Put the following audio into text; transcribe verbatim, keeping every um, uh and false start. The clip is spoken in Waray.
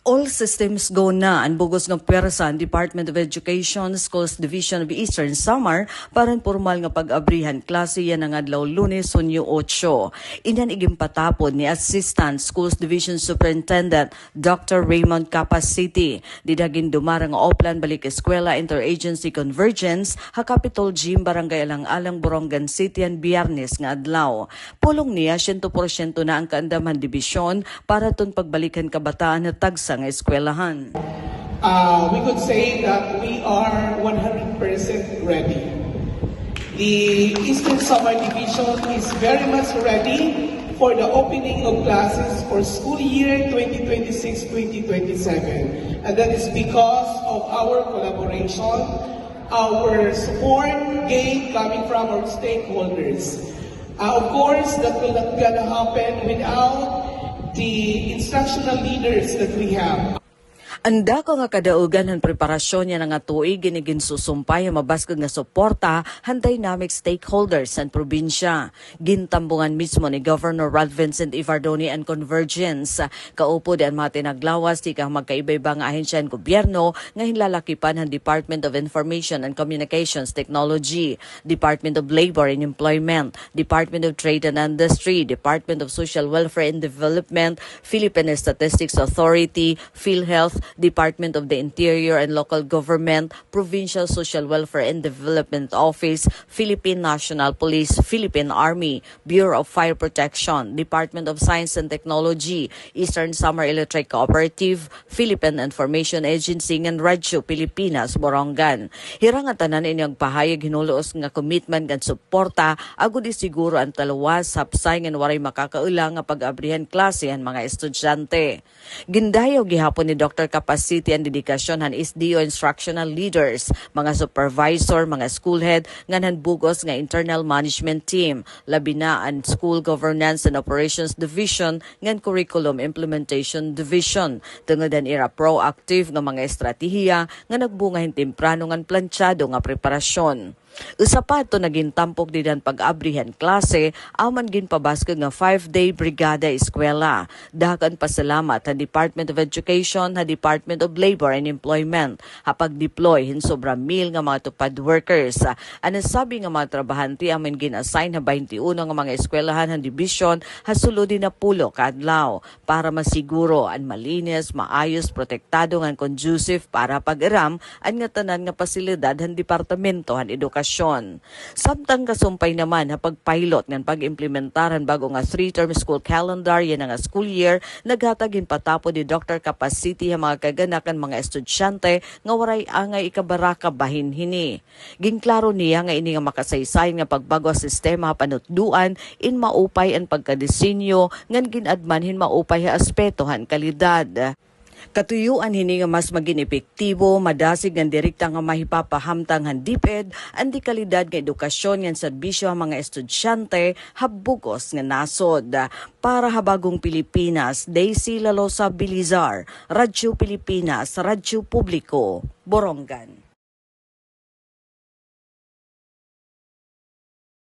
All systems go na an bug-os nga pwersa han Department of Education, Schools Division of Eastern Samar para han pormal nga pag-abri han klase yana nga adlaw, Lunes, Hunyo otso. Ini an iginpatapod ni Assistant Schools Division Superintendent Doctor Raymond Capacete dida ha gindumara nga Oplan Balik Eskwela Interagency Convergence ha Capitol Gym, Barangay Alang-alang, Borongan City, han Biyernes nga adlaw. Pulong niya, siyento porsyento na an kaandam han dibisyon para hit pagbalik han kabataan ha tagsa nga eskwelahan. Uh, we could say that we are one hundred percent ready. The Eastern Samar Division is very much ready for the opening of classes for school year twenty twenty-six twenty twenty-seven. And that is because of our collaboration, our support gained coming from our stakeholders. Uh, of course, that will not gonna happen without the instructional leaders that we have. An dako nga kadaugan han preparasyon yana nga tuig ini ginsusumpay ha mabaskog nga suporta han dynamic stakeholders han probinsya. Gintambungan mismo ni Governor Ralph Vincent Evardone an convergence kaupod an mga tinaglawas tikang magkaiba-iba nga ahensya han gobyerno nga hinlalakipan han Department of Information and Communications Technology, Department of Labor and Employment, Department of Trade and Industry, Department of Social Welfare and Development, Philippine Statistics Authority, PhilHealth, Department of the Interior and Local Government, Provincial Social Welfare and Development Office, Philippine National Police, Philippine Army, Bureau of Fire Protection, Department of Science and Technology, Eastern Samar Electric Cooperative, Philippine Information Agency, ngan Radyo Pilipinas Borongan. Hira nga tanan ini nagpahayag hin hul-os nga commitment ngan suporta agod isiguro an taluwas, hapsay ngan waray makakaula nga pag-abri han klase han mga estudyante. Gindayaw gihapon ni Doctor Capacete an dedikasyon han S D O instructional leaders, mga supervisor, mga school head, ngan han bug-os nga internal management team, labi na an School Governance and Operations Division ngan Curriculum Implementation Division, tungod han ira proactive nga mga estratehiya nga nagbunga hin temprano ngan plantsado nga preparasyon. Usa pa adto nga gintampok dida han pag-abri han klase, amo an ginpabaskog nga five-day Brigada Eskwela. Dako an pasalamat han Department of Education, ha Department of Labor and Employment, ha pag-deploy hin sobra mil nga mga TUPAD workers. An nasabi nga mga trabahante amo an gin-assign ha baynte uno nga mga eskwelahan han dibisyon ha sulod hin napulo ka adlaw. para masiguro an malinis, maayos, protektado ngan conducive para pag-iram an ngatanan nga pasilidad han Departamento han Edukasyon. Samtang kasumpay naman ha pagpilot ngan pag-implementar han bag-o nga three-term school calendar yana nga school year, naghatag hin patapod hi Doctor Capacete ha mga kag-anak ngan mga estudyante nga waray angay ikabaraka bahin hini. Ginklaro niya nga ini nga makasaysayan nga pagbag-o ha sistema ha panutdoan in maupay an pagkadisenyo ngan gin-adman hin maupay ha aspeto han kalidad. Katuyoan hini nga mas magin epektibo, madasig ngan direkta nga mahipapahamtang han DepEd an dekalidad nga edukasyon ngan serbisyo ha mga estudyante ha bug-os nga nasod. Para ha Bagong Pilipinas, Daisy Lalosa Belizar, Radyo Pilipinas, Radyo Publiko, Borongan.